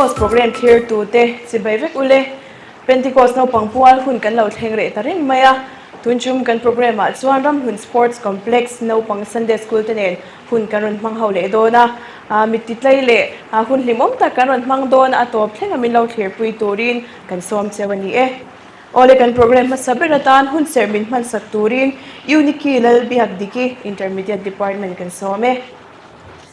Pentecost program thlirtute chibai vek ule. Pentecost naupang pual hun kan lo thleng reh ta reng mai a. Tun chum kan program ah chuan Ramhlun Sports Complex naupang Sunday School te nen hun kan rawn hmang ho leh dawn a. Mitti tlei leh hun hlimawm tak kan rawn hmang dawn a tawp thleng a min lo thlirpui turin kan sawm cheu a ni e. Awle kan program hmasa ber atan hun serh min hmansak turin Uniki Lalbiakdiki Intermediate Department kan sawm e.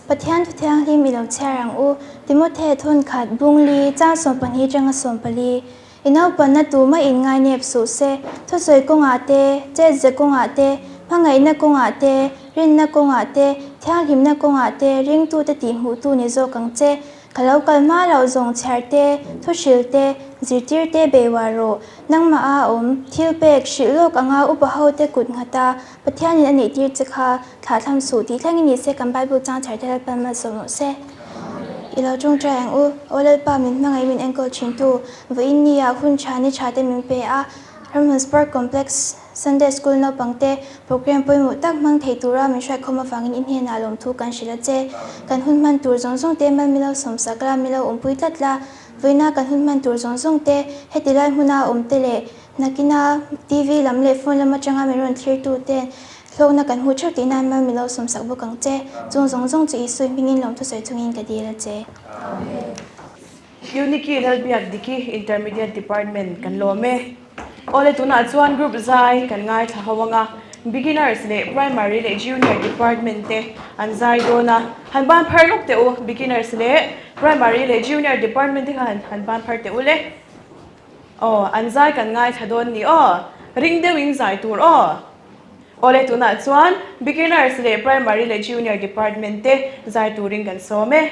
Pathian thu thianghlim i lo chhiar ang u. Timothe thawn khat, Bungli, chang 12 atanga 14. I naupanna tumah in ngainep suh se. Thusawi kawngah te, chetze kawngah te, hmangaihna kawngah te, rinna kawngah te, thianghlimna kawngah te ringtute tihhmuhtu ni zawk ang che. Ka lo kal hma loh zawng chhiar te, thuhril te, zirtir te beiuar rawh. Nangmah a awm, thil pek, hrilh lawk anga upa ho te kut nghat a, Pathianin a neih tir che kha thlah thlam suh tih thlengin ni se kan Bible chang chhiar te Lalpan malsawm rawh se. I lo tawngtai ang u. Aw Lalpa min hmangaih min enkawl thin tu, vawiin ni ah hun tha ni tha te min pe a, Ramhmun Sport Complex Sunday School naupang te program pawimawh tak hmang thei tura min hruaikhawm avangin i hnenah lawmthu kan hrilh a che. Kan hun hman tur zawng zawng te mal milo sawmsak la, milo awmpui tlat la, vawiina kan hun hman tur zawng zawng te heti lai hmuna awm te leh Nakina TV lam leh phone lam atanga min rawn thlirtu ten hlawkna kan hmuh theuh tih nan mal milo sawmsak bawk ang che. Chung zawng zawng chu Isui hmingin lawmthusawi chungin ka dil a che. Uniki Lalbiakdiki Intermediate Department kan lawm e. Awle tunah chuan group zai kan ngaithla ho anga Beginners leh Primary leh Junior Department te an zai dawn a, han ban phar lawk teh u, Beginners leh Primary leh Junior Department te kha han ban phar teh u le. Aw, an zai kan ngaithla dawn ni aw. Ring deuhin zai tur aw. Awle tunah chuan Beginners leh Primary leh Junior Department te zai turin kan sawm e.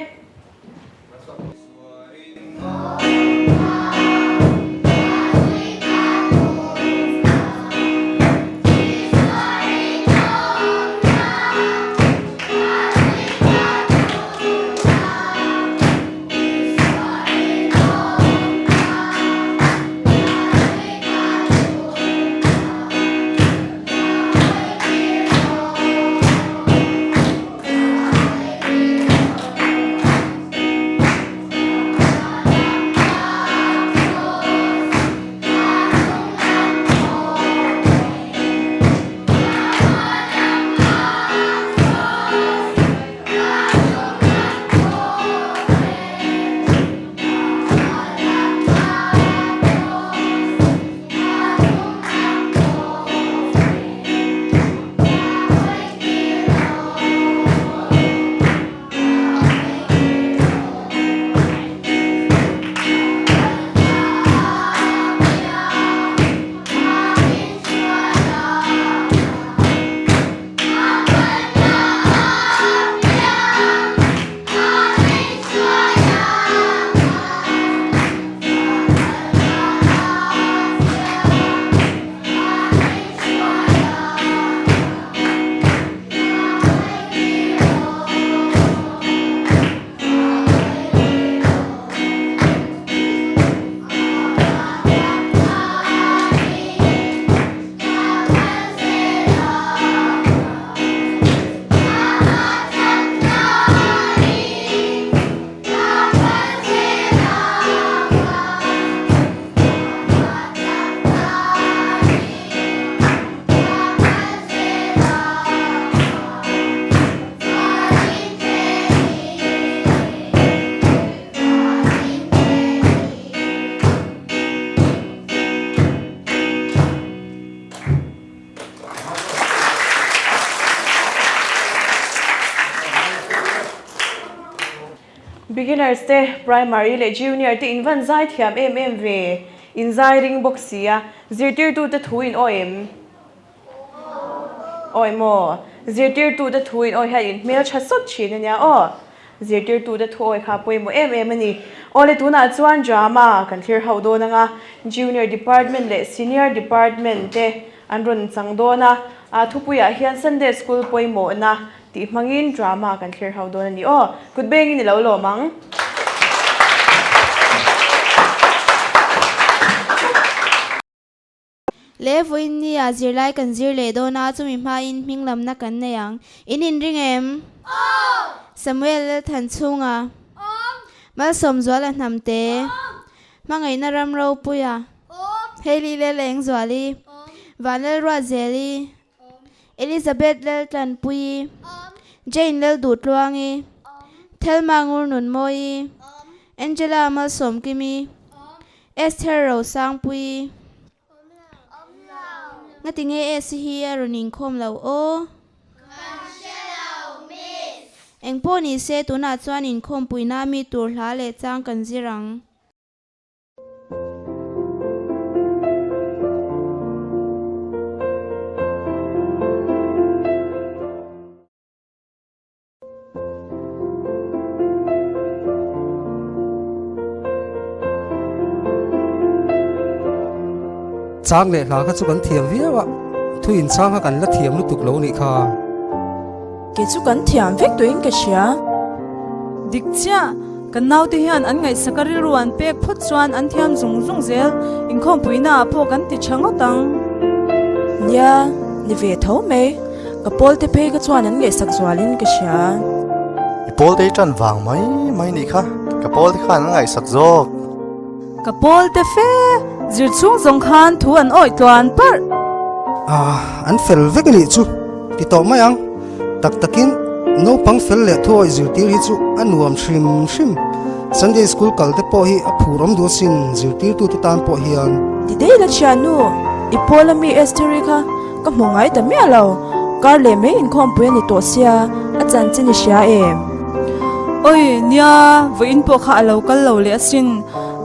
Beginners te, Primary leh Junior te in van zai thiam em em ve, in zai ring bawk sia, zirtirtute thu in awi em? Awi maw? Zirtirtute thu in awi hian in hmeltha sawt thin ania aw. Zirtirtute thu awi kha pawimawh em em a ni. Awle tunah chuan drama kan thlir hauh dawn anga Junior Department leh Senior Department te an rawn chang dawn a, a thupuiah hian Sunday School pawimawhna tih hmangin drama kan thlir hauh dawn a ni aw. Kut bengin i lo lawm ang. Le vawiin ni ah zirlai kan zir leh dawn a, chumi hmain hming lamna kan nei ang. In inring em? Aw! Samuel Lalthan chhunga. Awm! Malsawmzuala Hnamte, Hmangaihna Ram Ropuia, Hailey Lelengzuali, Vanlalruatzeli, Elizabeth Laltlanpuii, Jane Lalduhtluangi, Thelma Ngurnunmawii, Angela Malsawmkimi, Esther Rosangpuii. Ngati nge Esi hi a rawn inkhawm lo aw? Engpawh ni se tunah chuan inkhawmpuina mi tur hla leh chang kan zir ang. Chang leh hla kha chu kan thiam viau a, thu inchang kha kan la thiam lutuk lo nih kha. Kei chu kan thiam vek tuin ka hria. Dik chiah, kan naute hian an ngaihsak a rilru an pek phawt chuan an thiam zung zung zel, inkhawmpuina ah pawh kan ti tha ngawt ang. Nia, ni ve tho mai. Ka pawlte phei kha chuan an ngaihsak zualin ka hria. I pawlte i tan vang mai mai nih kha, ka pawlte khan an ngaihsak zawk. Ka pawlte fe, zir chhung zawng khan thu an awih tluan parh. Ah, an fel vek anih chu, ti tawh mai ang. Tak takin, naupang fel leh thu awih zirtir hi chu a nuam hrim hrim. Sunday school kal te pawh hi a phur awm duh asin zirtirtute tan pawh hian. Ti daih la thiannu, i pawl ami Estheri kha Ka hmu ngai ta miah lo, kar leh mai inkhawmpui a ni tawh sia, a chanchin i hria em? Oi, nia, vawiin pawh kha a lo kal lo leh asin,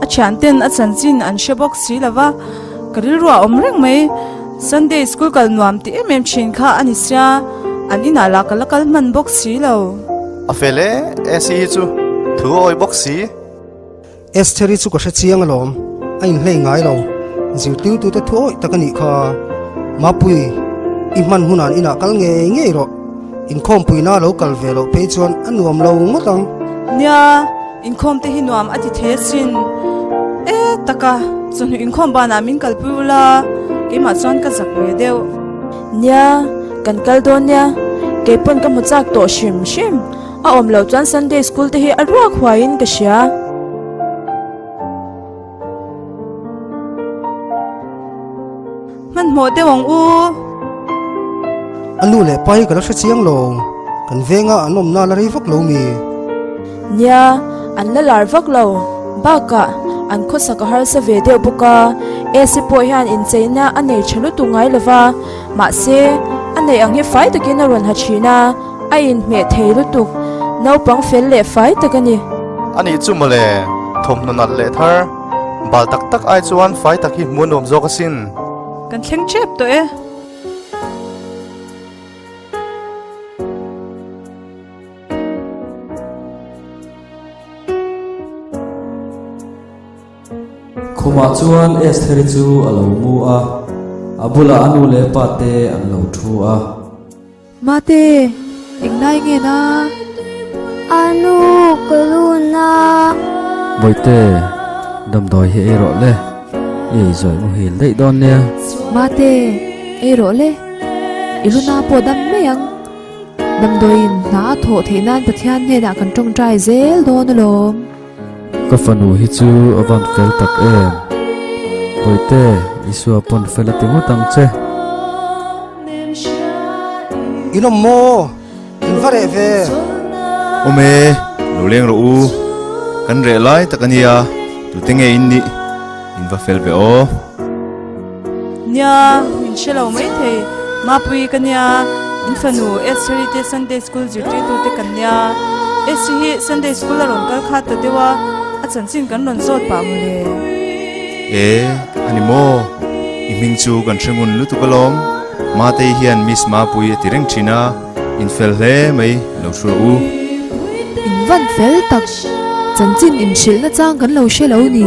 a thianten a chanchin an hre bawk si lo va, ka rilru a awm reng mai. Sunday school kal nuam ti em em thin kha a ni sia, an inah lah ka la kal hman bawk si lo. A fel e, Esi hi chu thu a awi bawk si. Estheri chu ka hre chiang alawm, a inhlei ngai lo. Zirtirtute thu awih tak a nih kha. Mapui, i hman hunan inah kal ngei ngei rawh. Inkhawmpuina lo kal ve loh phei chuan a nuam lo ngawt ang. Nia, inkhawm te hi nuam a ti thei asin. E taka, chawhnu inkhawm banah min kalpui ula, keimah chuan ka zak ve deuh. Nia, kan kal dawn nia, keipawn ka hmu chak tawh hrim hrim. A awm loh chuan Sunday school te hi a ruak huaiin ka hria. Hmanhmawh deuh ang u. A nu leh pa hi ka la hre chiang lo. Kan venga an awmna la rei vak lo mi. Nia, an la lar vak lo. Bakah, an khawsak a harsa ve deuh bawk a. AC pawh hian incheina a nei tha lutuk ngai lo va. Mahse, a neih ang hi fai takin a rawn ha thin a. A inhmeh thei lutuk, naupang fel leh fai tak a ni. Anih chu mawle, thawmhnaw nalh leh thar, bal tak tak ai chuan fai tak hi hmuh nuam zawk asin. Kan thleng tep tawh e. Khumah chuan Estheri chu a lo mu a, a bulah a nu leh pa te an lo thu a. Mate, englai nge na? Anu, ka lun a. Bawihte, damdawi hi ei rawh le, i ei zawih muhil daih dawn nia. Mate, ei rawh le, i luna pawh dam mai ang. Damdawiin hna a thawh theih nan Pathian hnenah kan tawngtai zel dawn alawm. Ka fanu hi chu a van fel tak em. Bawihte, Isua pawn fel a ti ngawt ang che. In awm maw? In va reh ve. Awm e, lo leng rawh u. Kan reh lai tak a nia, tute nge in nih? In va fel ve aw. Nia, min hre lo mai thei. Mapui ka nia, in fanu Estheri te Sunday School zirtirtute kan nia. Estheri hi Sunday School a rawn kal khat ta deuh a, a chanchin kan rawn zawt pah mawle. E, a ni maw? I hming chu kan hre ngun lutuk alawm. Matei hian Miss Mapui a ti reng thin a, in fel hle mai, lo hruai u. In van fel tak, chanchin inhrilhna chang kan lo hre lo ni.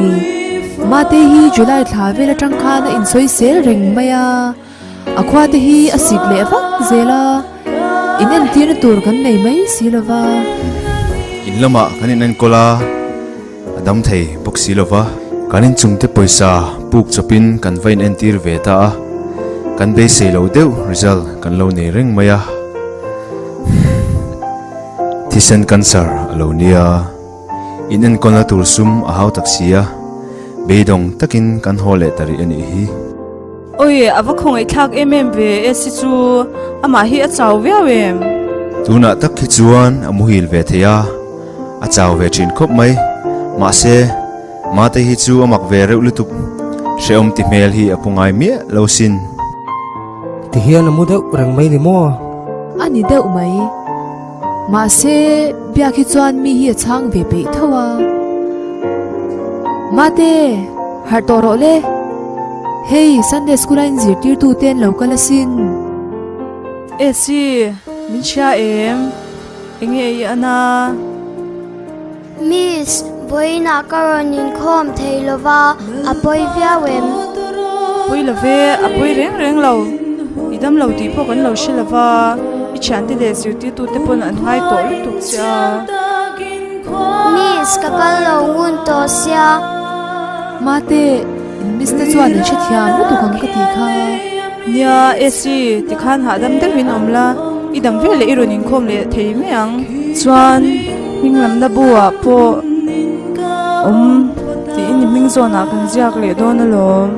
Matei hi July thla vel atang khan a insawi sel reng mai a, a khua te hi a sik leh vak zel a, in entirna tur kan nei mai si lo va. In lamah kan inenkawl a. A dam thei bawk si lova. Kan inchungte pawisa puk chawpin kan va inentir ve ta a, kan beisei lo deuh result kan lo nei reng mai a. Thisen cancer a lo nia. In enkawlna tur sum a hau tak si a, beidawng takin kan haw leh ta rih a nih hi. Oi, a va khawngaih thlak em em ve Esi chu, amah hi a chau viau em? Tunah tak hi chuan a muhil ve thei a, a chau ve thin khawp mai. Mahse, Mate hi chu a mak ve reuh lutuk, hrehawm ti hmel hi a pu ngai miah lo sin. Ti hian a mu deuh reng mai ni maw? A ni deuh mai. Mahse, biak hi chuan mi hi a chhang ve peih tho a. Mate, harh tawh rawh le. Hei, Sunday School a inzirtirtu te an lo kal asin. Esi, min hria em? Enge i an a? Miss, vawiinah ka rawn inkhawm thei lova, a pawi viau em? Pawi lo ve, a pawi reng reng lo. I dam lo tih pawh kan lo hre lova, i thiante leh zirtirtute pawn an ngai tawh lutuk che a. Miss, ka kal lo ngun tawh sia. Mate, in miss te chuan in hrethiam lutuk ang ka tih kha. Nia, Esi, tikhan hahdam deuhin awm la, i dam vel leh i rawn inkhawm leh thei mai ang. Chuan hming lamna bu ah pawh awm tiin i hming zawnah kan ziak leh dawn alawm.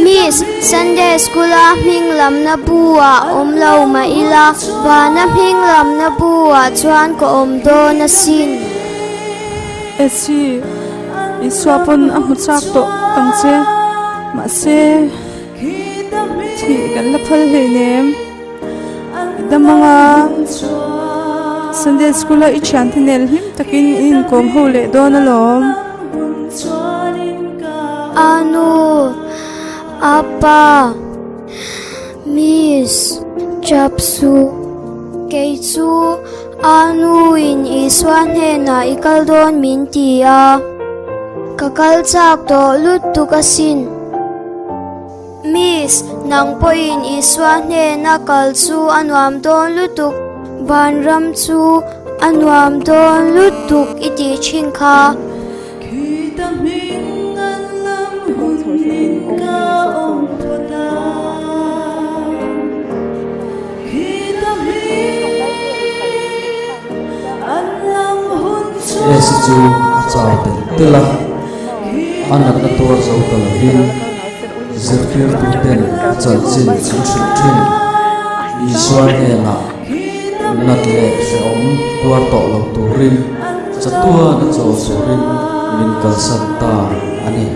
Miss, Sunday School a hming lamna bu ah awm lo mah ila, vana hming lamna bu ah chuan ka awm dawn asin. Esi, Isua pawn a hmu chak tawh kang che, mahse thih kan la phal hleinem. I dam anga Sunday School a i thiante nel hlim takin i inkawm ho leh dawn alawm. Anu, Apa, Miss, Chapsu, kei chu Anu in Isua hnenah i kal dawn min ti a, ka kal chak tawh lutuk asin. Miss, nang pawhin Isua hnena kal chu a nuam dawn lutuk, vanram chu a nuam dawn lutuk i tih thin kha. Esi chu a chau telh telh a, a natna tuar zo ta lovin zirtirtuten a chanchin an hrilh thin. Isua hnenah nat leh hrehawm tuar tawh lo turin chatuan a chawl turin min kalsan ta a ni.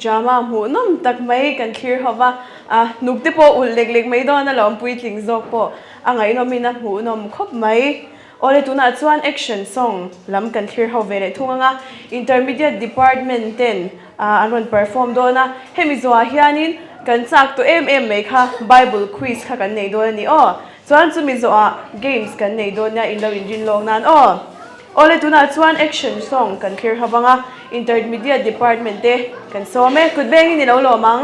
Drama hmuhnawm tak mai kan thlir ho va, a hnuk te pawh ulh lek lek mai dawn a lawm puitling zawk pawh a ngaihnawmin a hmuhnawm khawp mai. Awle tunah chuan action song lam kan thlir ho ve leh thung anga intermediate department ten an rawn perform dawn a, hemi zawhah hianin kan chak tawh em em mai kha Bible quiz kha kan nei dawn a ni aw. Chuan chumi zawhah games kan nei dawn nia in lo inrin lawk nan aw. Awle tunah chuan action song kan thlir ho vang a, intermediate department te kan sawm e, kut bengin i lo lawm ang.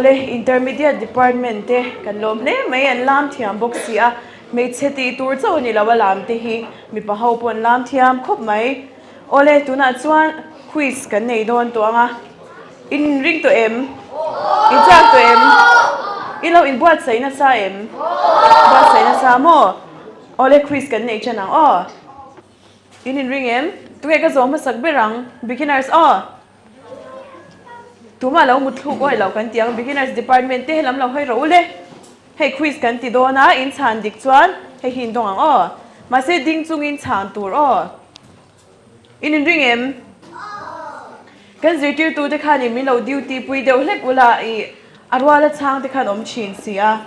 Awle, Intermediate Department te kan lawm hle mai, an lam thiam bawk si a, hmeichhe tih tur chauh a ni lo a lam te hi mipa ho pawh an lam thiam khawp mai. Awle, tunah chuan quiz kan nei dawn tawh ang a, in ring tawh em? In chak tawh em? I lo inbuatsaih nasa em? Buatsaih nasa maw? Awle, quiz kan nei ṭan ang aw. In inring em? Tunge ka zawh hmasak ber ang? Beginners aw! Tumah lo mutthluk awih loh kan ti ang. Beginners department te helam lo hawi rawh u le. Hei quiz kan ti dawn a, in chhan dik chuan hei hi in dawng ang aw. Mahse ding chungin chhan tur aw. In inring em? Kan zirtirtu te khanin min lo duty pui deuh hlek ula ih a ruala chhang te khan awm thin si a.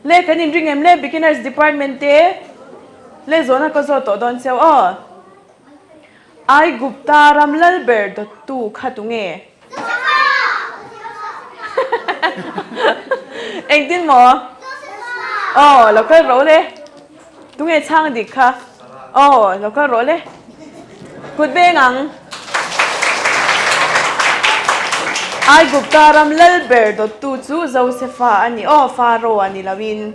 Le kan inring em le beginners department te le zawhna ka zawt tawh dawn cheu aw. Aigupta ram lal ber dawttu kha tunge? Engtin maw? Aw lo kal rawh le. Tunge chhang dik kha? Aw lo kal rawh le. Kut beng ang. Aigupta ram lal ber dawttu chu Josefa a ni aw, Pharaoh a ni loin.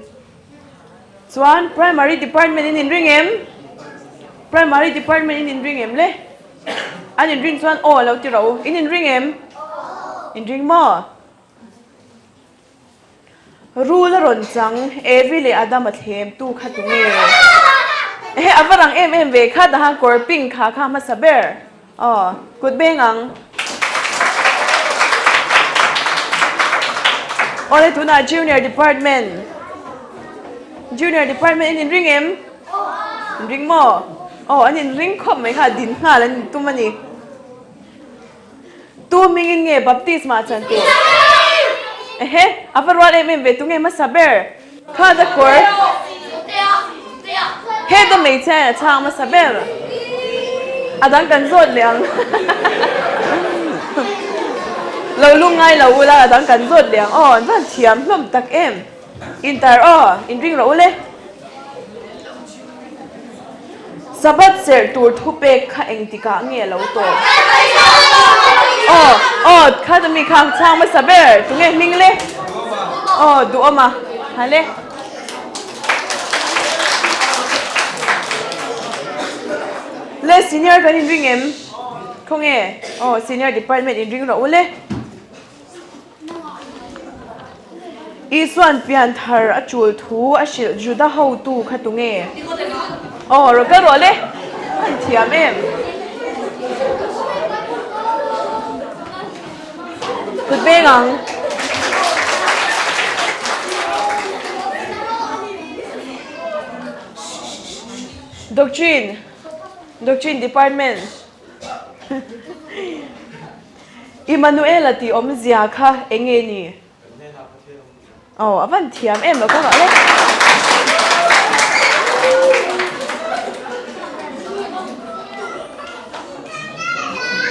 Chuan Primary Department in inring em? Primary Department in inring em le? An inring chuan aw lo ti rawh u. In inring em? Inring maw? Rul a rawn chang, Evi leh Adam a thlem tu kha tu nge? Ehe, a va rang em em ve kha, dahan kawr pink kha kha hmasa ber. Aw, kut beng ang. Awle tunah Junior Department. Junior Department in inring em? Inring maw? Aw, an inring khawp mai kha, din nghal an intum a ni. Tu hmingin nge baptisma chan tur? Ehe, a va rual em em ve, tunge hmasa ber? Kha da kawr. He da hmeichhia in a chhang hmasa ber. A dang kan zawt leh ang. Lo lung ngai lo ula, a dang kan zawt leh ang. Aw, an van thiam hlawm tak em. Intar aw, inring rawh ule. Sabbath serh tur thupek kha engtikah nge a lo tawp? Aw, aw, kha ta mi kha chhang hmasa ber, tunge hming le? Aw, duhawm a, ha le. Le, senior kan inring em? Khawnge? Aw, senior department inring rawh ule. Isua'n pianthar a chul thu a hrilh Juda hotu kha tunge? Aw, rawn kal rawh le! A han thiam em? Kut beng ang. Doctrine, Doctrine Department. Immanuela tih awmzia kha eng nge ni? Aw, a van thiam em lo ka ngah le.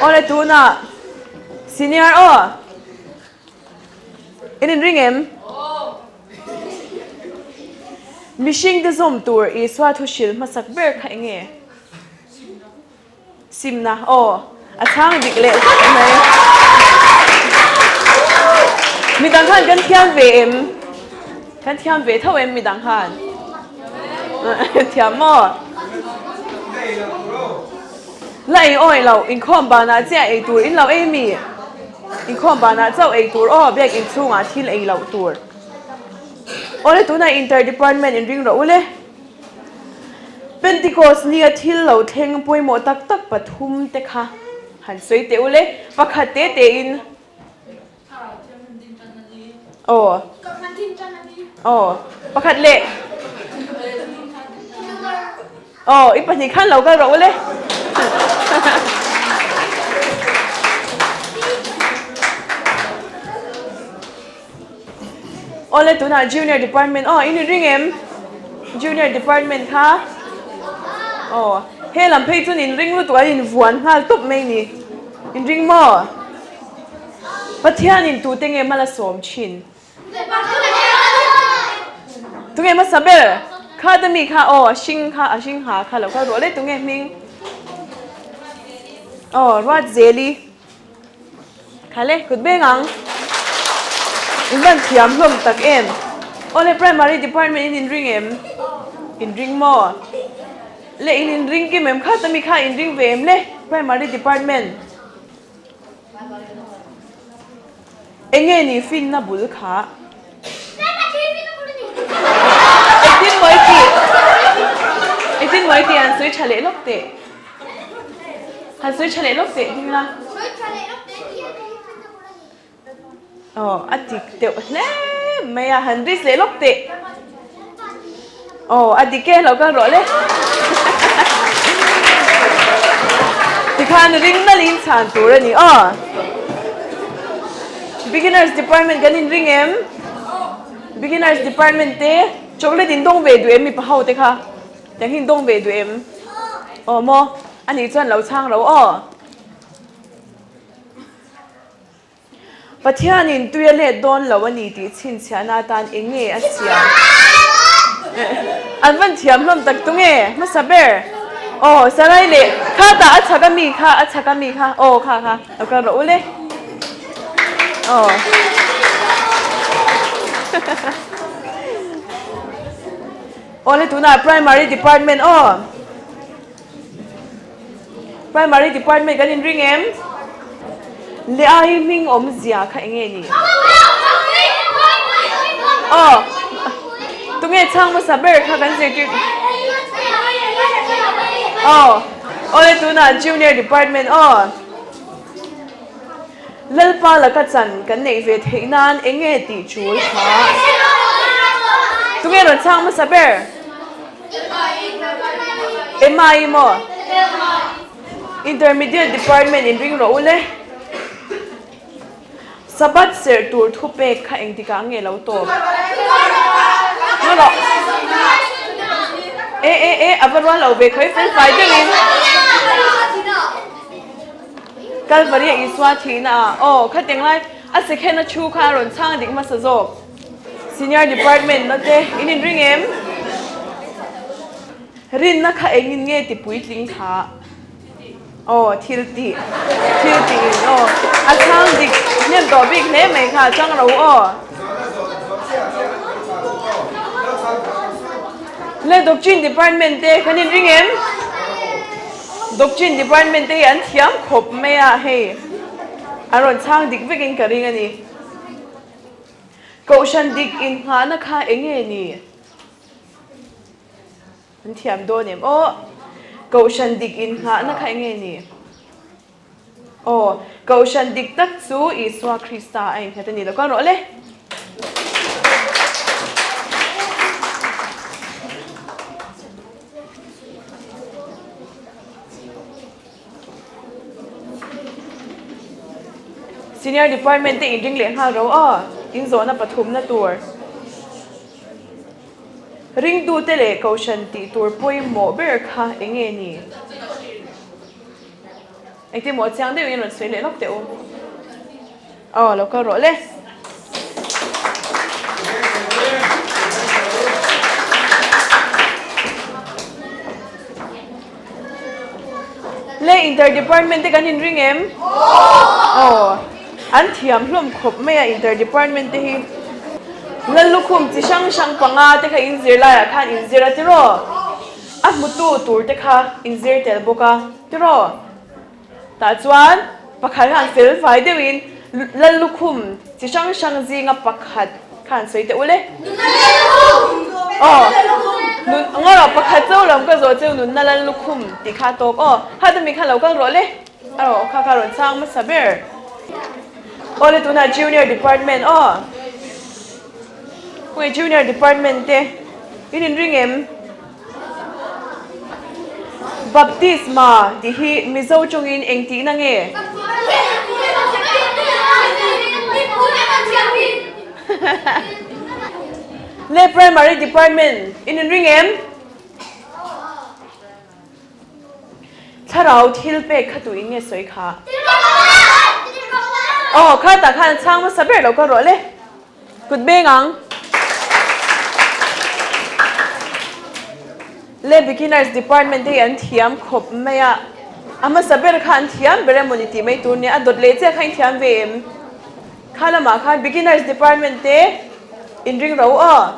Awle tunah senior aw. In inring em? Mihring te zawm tur Isua thu hrilh hmasak ber kha eng nge? Simna aw a chhang dik leh vek mai. Midang khan kan thiam ve em? Kan thiam ve tho em midang khan? Thiam maw? La ei awih loh, inkhawm banah chiah ei tur in lo ei mi? Inkhawm banah chauh ei tur aw, biakinn chhungah thil ei loh tur. Awle tunah inter department inring rawh u le. Pentecost nia thil lo thleng pawimawh tak tak pathum te kha han sawi teh u le, pakhat te te in. Aw. Aw, pakhat leh. Aw, i pahnih khan lo kal rawh u le. Awle tunah Junior Department aw in ring em? Junior Department kha aw he lam phei chuan in ring lutuk an in vuan nghal tawp mai ni. In ring maw? Pathianin tute nge hmala sawm thin? Tunge hmasa ber? Kha te mi kha aw a hring kha a hring ha kha lo kal rawh le tunge hming? Aw Ruatzeli. Khale, kut beng ang. In van thiam hlawm tak em? Awle Primary Department in inring em? Inring maw? Le in inring kim em kha tami kha inring ve em le Primary Department? Enge ni finna bul kha? Engtin maw i tih? Engtin maw i tih han sawi tha leh lawk teh. Han sawi tha leh lawk teh ding la. Aw a dik deuh hle mai a, han risk leh lawk teh. Aw a dik e, lo kal rawh le. Tikhan ring nalhin chhan tur a ni aw. Beginners department kan inring em? Beginners department te chocolate in dawng ve duh em mipa ho te kha? Tiang hi in dawng ve duh em? Aw maw, anih chuan lo chhang lo aw. Pathianin tui a let dawn lo a ni tih chhinchhiahna atan eng nge a siam? An van thiam hlawm tak tu nge? Hmasa ber. Aw, Sarai leh kha tah a chhak a mi kha, a chhak a mi kha, aw kha kha, lo kal rawh u le. Aw. Aw le tunah Primary Department aw. Primary Department kan inring em? Leh ai hming awmzia kha eng nge ni? Aw, tunge chhang hmasa ber kha kan zirtir? Aw, awle tunah Junior Department aw. Lalpa laka chan kan neih ve theih nan eng nge tih tul kha? Tunge rawn chhang hmasa ber? Emma i maw? Intermediate department in ring rawh u le. Sabbath serh tur thu pek kha engtikah nge lo tawp? Ngaw rawh. E e e a va rual lo ve khawi fel fai deuhin. Kalvaria Isua thihna ah aw khatiang lai a second a thu kha a rawn chhang dik hmasa zawk. Senior department na te in inring em? Rinna kha engin nge ti puitling kha? Aw thil tih, thil tih in aw a chhang dik hnem tawh bik hle mai kha chang ro aw. Le Doctrine department te kan inring em? Doctrine department te hi an thiam khawp mai a hei an rawn chhang dik vekin ka ring a ni. Kohhran dik inngahna kha eng nge ni? An thiam dawn em? Aw, Kohhran dik inngahna kha eng nge ni? Aw, Kohhran dik tak chu Isua Krista a innghat a ni lo. Kal rawh le. Senior Department te inring leh nghal ro a, in zawhna pathumna tur. Ringtute leh Kohhran tih tur pawimawh ber kha eng nge ni? Engtin maw chiang deuhin rawn sawi leh lawk teh u. Aw, lo kal rawh le. Le inter department te kan inring em? Aw, an thiam hlawm khawp mai a inter department te hi. Lallukhum chi hrang hrang panga te kha in zir laiah khan in zir a tiraw? A hmutu tur te kha in zir tel bawk a tiraw? Tah chuan pakhat khan fel fai deuhin Lallukhum chi hrang hrang zinga pakhat khan sawi teh u le. Aw, nun ngaw rawh pakhat chauh lam ka zawh cheu nunna Lallukhum tih kha a tawk aw. Kha tumi kha lo kal rawh le. A rawh kha kha rawn chhang hmasa ber. Aw le tunah Junior Department aw. Khawnge Junior Department te in inring em? Baptisma tih hi Mizo tawngin eng tihna nge? Le Primary Department in inring em? Thlarau thil pek kha tuin nge sawi kha? Aw kha tah khan chhang hmasa ber lo kal rawh le. Kut beng ang. Le Beginners Department te hi an thiam khawp mai a. A hmasa ber kha an thiam ber emawni tih mai tur nia, a dawt leh chiah kha in thiam ve em? Kha lamah khan beginners department te inring ro aw.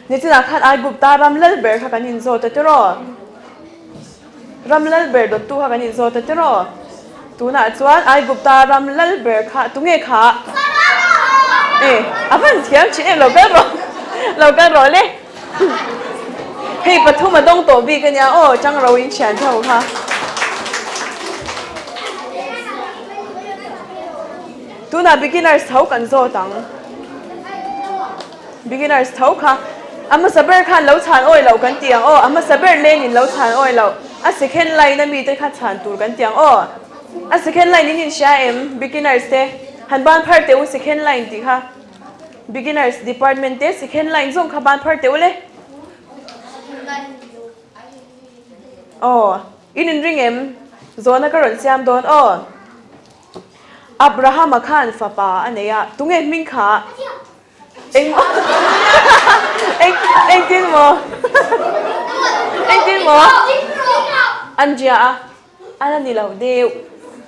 Nichinah khan Aigupta ram lal ber kha kan inzawt a tiraw? Ram lal ber dawttu kha kan inzawt a tiraw? Tunah chuan Aigupta ram lal ber kha tunge kha? E, a van thiam thin em lo kal rawh, lo kal rawh le. Hei pathum a dawng tawh bik a nia aw, chang ro in thian tho kha. Tunah beginners tho kan zawt ang. Beginners tho kha a hmasa ber khan lo chhan awi loh kan ti ang aw, a hmasa ber lane in lo chhan awi loh, a second line a mi te kha chhan tur kan ti ang aw. A second line in inhria em beginners te? Han ban phar teh u second line tih kha. Beginners department te second line zawng kha ban phar teh u le. Aw, in inring em? Zawhna ka rawn siam dawn aw. Abrahama khan fapa a nei a, tunge hming kha? Eng eng engtin maw? Engtin maw? An ria a, a la ni lo deuh.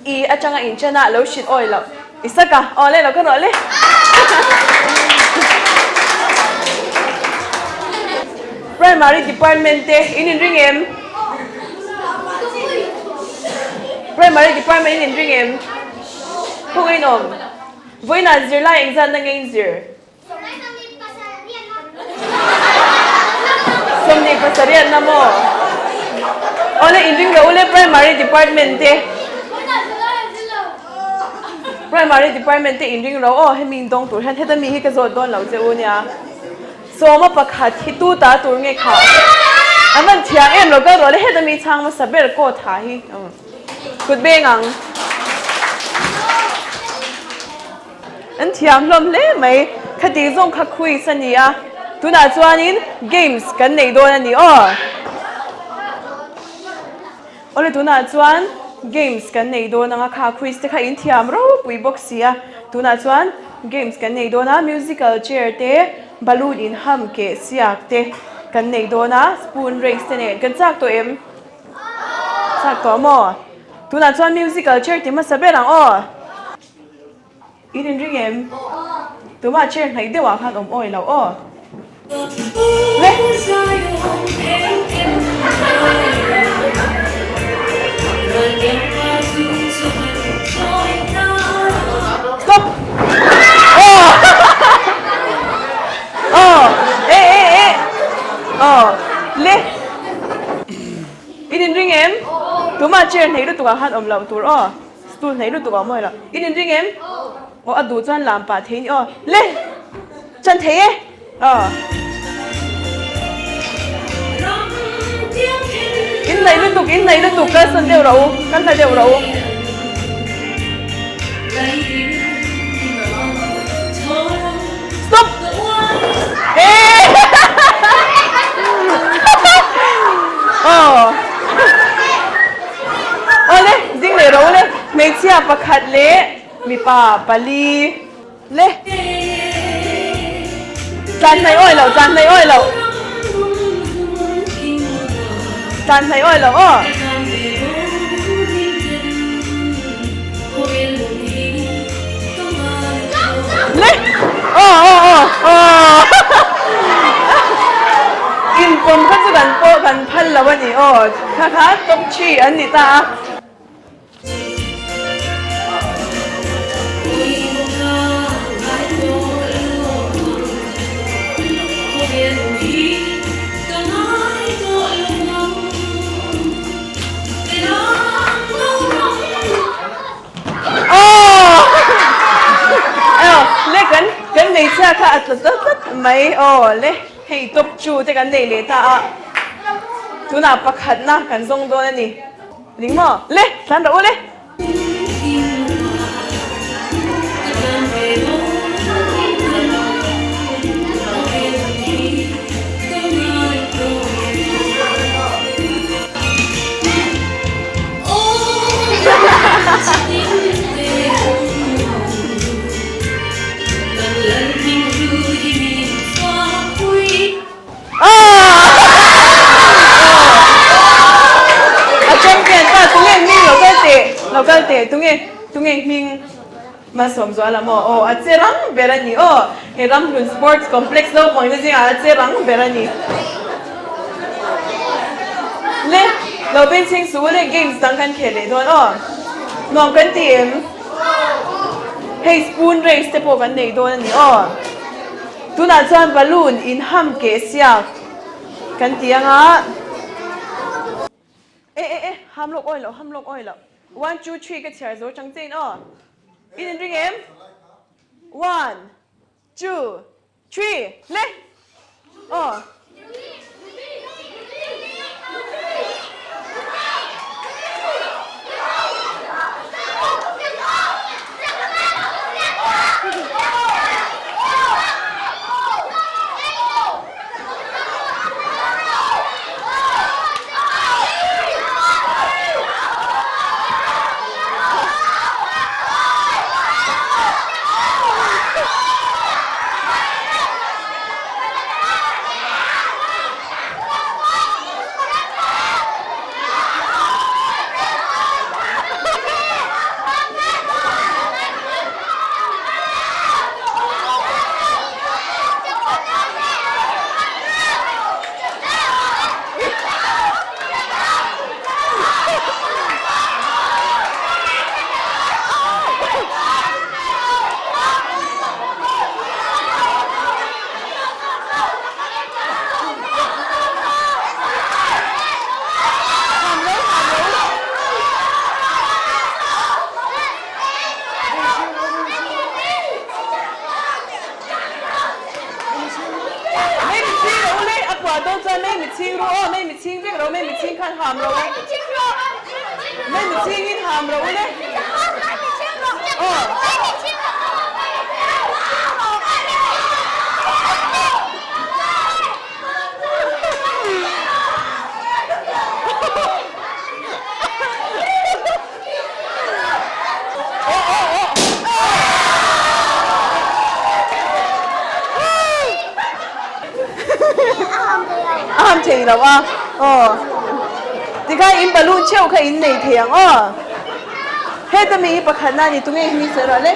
I atanga inchen a, lo hrilh awi loh. Isaka, aw le lo ka rawh le. Primary department te in inring em? Primary department in inring em? Khawngaih in awm. Vawiinah zirlai engzatna nge in zir? 28 na maw? Awle inring lo ule primary department te. Primary department te inring lo aw hemi in dawng tur hian heta mi hi ka zawt dawn lo che u nia. Sawma pakhat hi tu ta tur nge kha? An van thiam em lo kal rawh le heta mi chhang hmasa ber coat ha hi kut beng ang. An thiam hlawm hle mai. Khati zawng kha quiz a ni a, tunah chuanin games kan nei dawn a ni aw. Awle tunah chuan games kan nei dawn ang a, kha quiz te kha in thiam ropui bawk si a, tunah chuan games kan nei dawn a, musical chair te, balloon in ham keh siak te kan nei dawn a, spoon race te nen kan chak tawh em? Chak tawh maw? Tunah chuan musical chair ti hmasa ber ang aw. In inring em? Tumah chair hnaih deuh ah khan awm awi lo aw. Le. Stop. Aw. Aw. E e e. Aw. Le. In inring em? Tumah chair hnaih lutuk ah khan awm loh tur aw. Stool hnaih lutuk a awm awi lo. In inring em? Aw a duh chuan lam pah thei ni aw. Le! Chan thei e! Aw. In hnaih lutuk, in hnaih lutuk, kalsan deuh rawh u, kal hla deuh rawh u. Stop! Eee! Aw. Awle, ding leh ro le, hmeichhia pakhat leh mipa pali le. Tlan hnaih awi loh, tlan hnaih awi loh. Tlan hnaih awi loh aw. Le, aw aw aw aw. Inpawm kha chu kan pawh kan phal lo a ni aw. Kha kha top three an ni ta a. Aw le kan kan hmeichhia kha a tla tlat tlat mai aw le hei top two te kan nei leh ta a tunah pakhatna kan zawng dawn a ni ning maw le tlan rawh u le. A champion. teh, tunge, tunge hming Malsawmzuala maw? Aw, a che rang ber a ni aw. He Ramhlun Sports Complex naupang te zingah a che rang ber a ni. Le, lo bengchheng suh u le, games dang kan khel leh dawn aw. Nuam kan ti em? Hei spoon race te pawh kan nei dawn a ni aw. Tunah chuan balloon inham keh siak kan ti ang a. E e e, ham lawk awi loh, ham lawk awi loh. One, two, three ka chhiar zo chang chein aw. In inring em? One, two, three, le! Aw. Mei mi chhing rawh u le, a puah dawn chuan mei mi chhing ru aw, mei mi chhing vek rawh, mei mi chhing khan ham rawh u. Mei mi chhing in ham rawh u le. Aw. A ham thei lo a aw tikhan in balloon theuh kha in nei thei ang aw heta mi hi pakhat na ni tunge hming sawi rawh le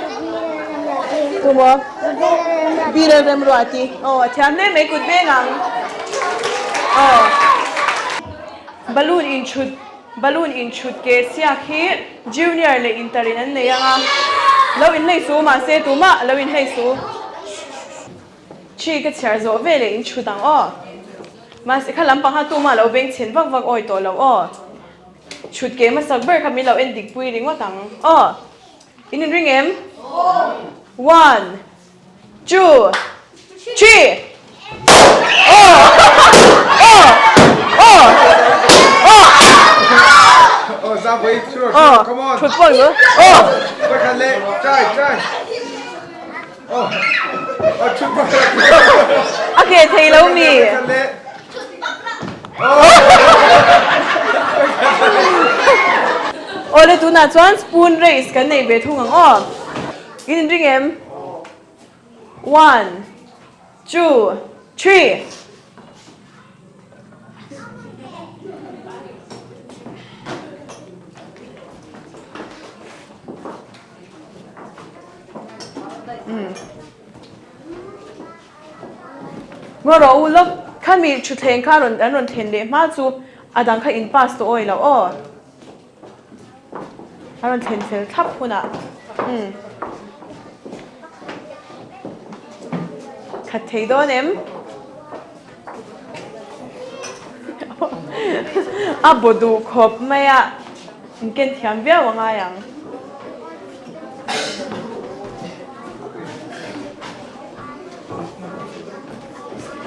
tumaw Biral Remruati aw a thiam hle mai kut veng ang aw balloon inchhut Balloon inchhut ke siak hi Junior leh Inter in an nei ang a, lo inhlei su mahse tumah lo inhlei su. Thi ka chhiar zawh ve leh inchhut ang aw. Mahse kha lampang kha tumah lo beng chhen vak vak awi tawh lo aw. Chhut ke hmasak ber kha min lo en dik pui ringawt ang aw. In inring em? One. Two, three, oh, oh, oh, oh. Oh, Zambui, sure, Oh, sure, come on. thut pawh ni Oh. Pakhat leh, try, try. Oh, oh, thut pawh. A ke thei lo mi. Pakhat leh. Awle tunah chuan spoon race kan nei ve thung ang aw. In inring em? One, two, three. Ngaw rawh u lawk, khami thutthleng kha rawn an rawn thlen leh hma chu a dang kha in pass tawh awi loh aw. A rawn thlen fel thlap hunah umm khat thei dawn em? A baw duh khawp mai a, in ken thiam viau a ngai ang.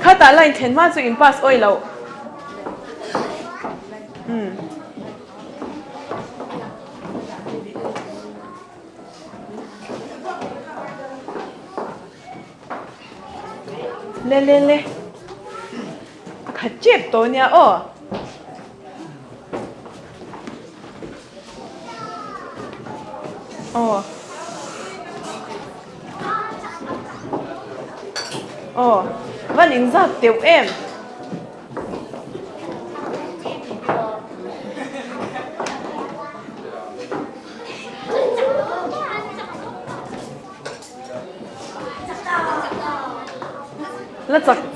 Khatah line thlen hma chu in pass awi loh. Umm. Le le le. A khat tep tawh nia aw. Aw. Aw. Van inzat teuh em.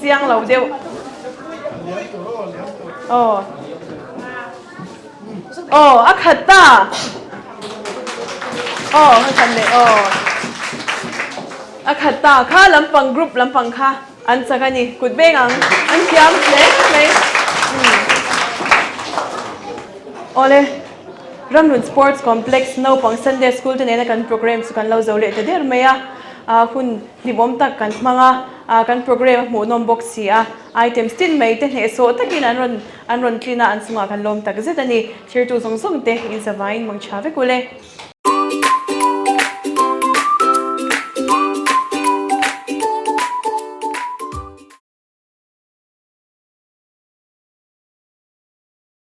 Chiang lo deuh. Aw. Aw, a khat ta. Aw, a khat leh aw. A khat ta kha lampang group lampang kha an chak a ni. Kut beng ang an thiam hle mai. Awle, Ramhlun Sports Complex naupang Sunday School te nena kan program chu kan lo zo leh ta der mai a. Hun hlimawm tak kan hmang a, kan program a hmuhnawm bawk si a. Items tin mai te hnehsawh takin an rawn an rawn tlin a, an chungah kan lawm tak zet a ni. Thirtu zawng zawng te in zavaiin mang tha vek ule.